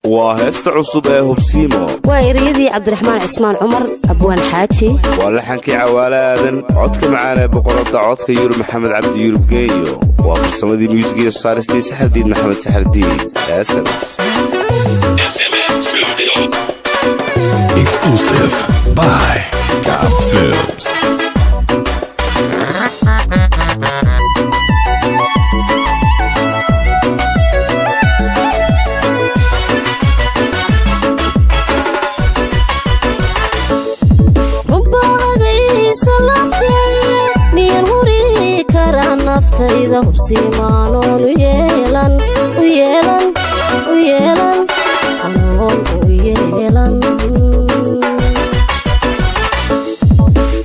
Waa heesta cusub ee Hubsiimo. Waa ereyadii Cabdiraxmaan Cismaan Cumar, Abwaan Xaaji. Waa laxankii Cawaale Aadan, codka macaan ee boqoradda codka Yurub Maxamed Cabdi Yurub Geeyo. Waa farsamadii muusigiiyo saaristii Saxardiid Maxamed Saxardiid SMS. Exclusive by Gab Films. Runbaagaysa laabtee, miyaan huri karaa naftayda hubsiimaanoon u yeelan, u yeelan, u yeelan, anoon u yeelan?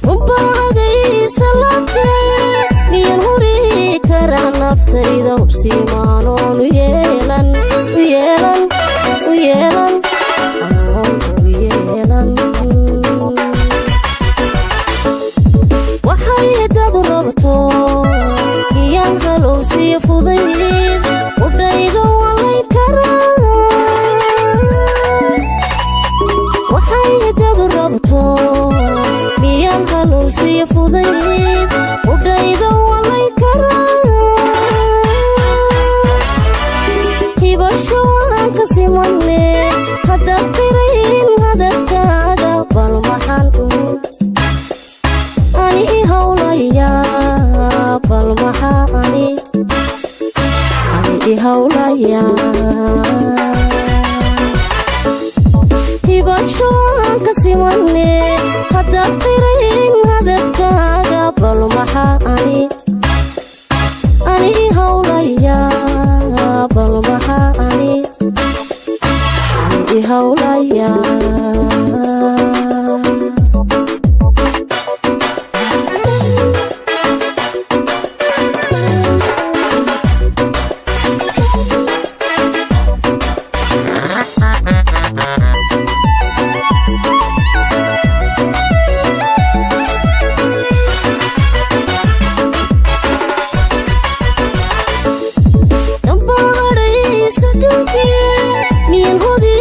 Runbaagaysa laabtee, miyaan huri karaa naftayda hubsiimaanoon u yeelan, u yeelan, u yeelan, anoon u yeelan? Waxay dadu rabto miyaan halowsiyo fudayd udhaydo walayn karaa? Waxay dadu rabto miyaan halowsiyo fudayd udhaydo walayn karaa? Hibasho waan ka simane, haddaad qirayn hadafkaaga, bal maxaan ani i hawlayaa? Bal maxaa ani i hawlayaa? Hibasho aan ka simane, haddaad qirayn hadafkaaga, bal maxaa ani i hawlayaa? Bal maxaa ani i hawlayaa? Dambahadhaysa dunkee, miyaan hodi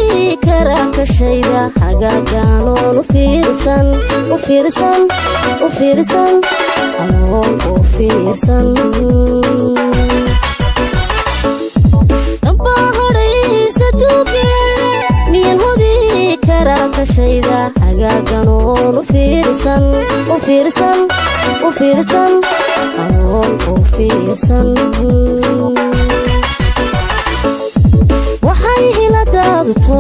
karaa kashayda hagaagaanoon u fiirsan, u fiirsan, u fiirsan, anoon u fiirsan? Dambahadhaysa dunkee, miyaan hodi karaa kashayda hagaaganoon u fiirsan, u fiirsan, u fiirsan, anoon u fiirsan? Waxay hiladaadu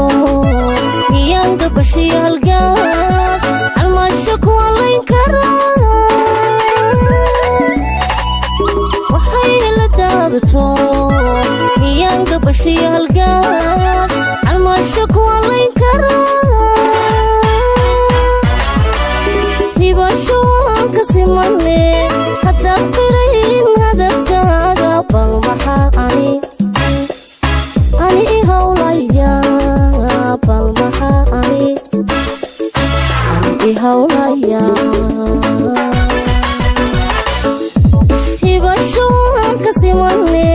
miyaan gabashiyo halgaan calmaasho ku allayn karaa? Waxay hiladaadu miyaan gabashiyo halgaan calmaasho ku allayn karaa? Hibasho waan ka simane, haddaad qirayn hadafkaaga, bal maxaa ani i hawlayaa? Bal maxaa ani i hawlayaa? Hibasho waan ka simane,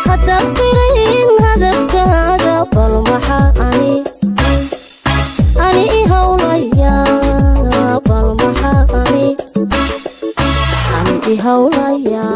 haddaad qirayn hadafkaaga, bal maxaa ani i hawlayaa? Bal maxaa ani i hawlayaa?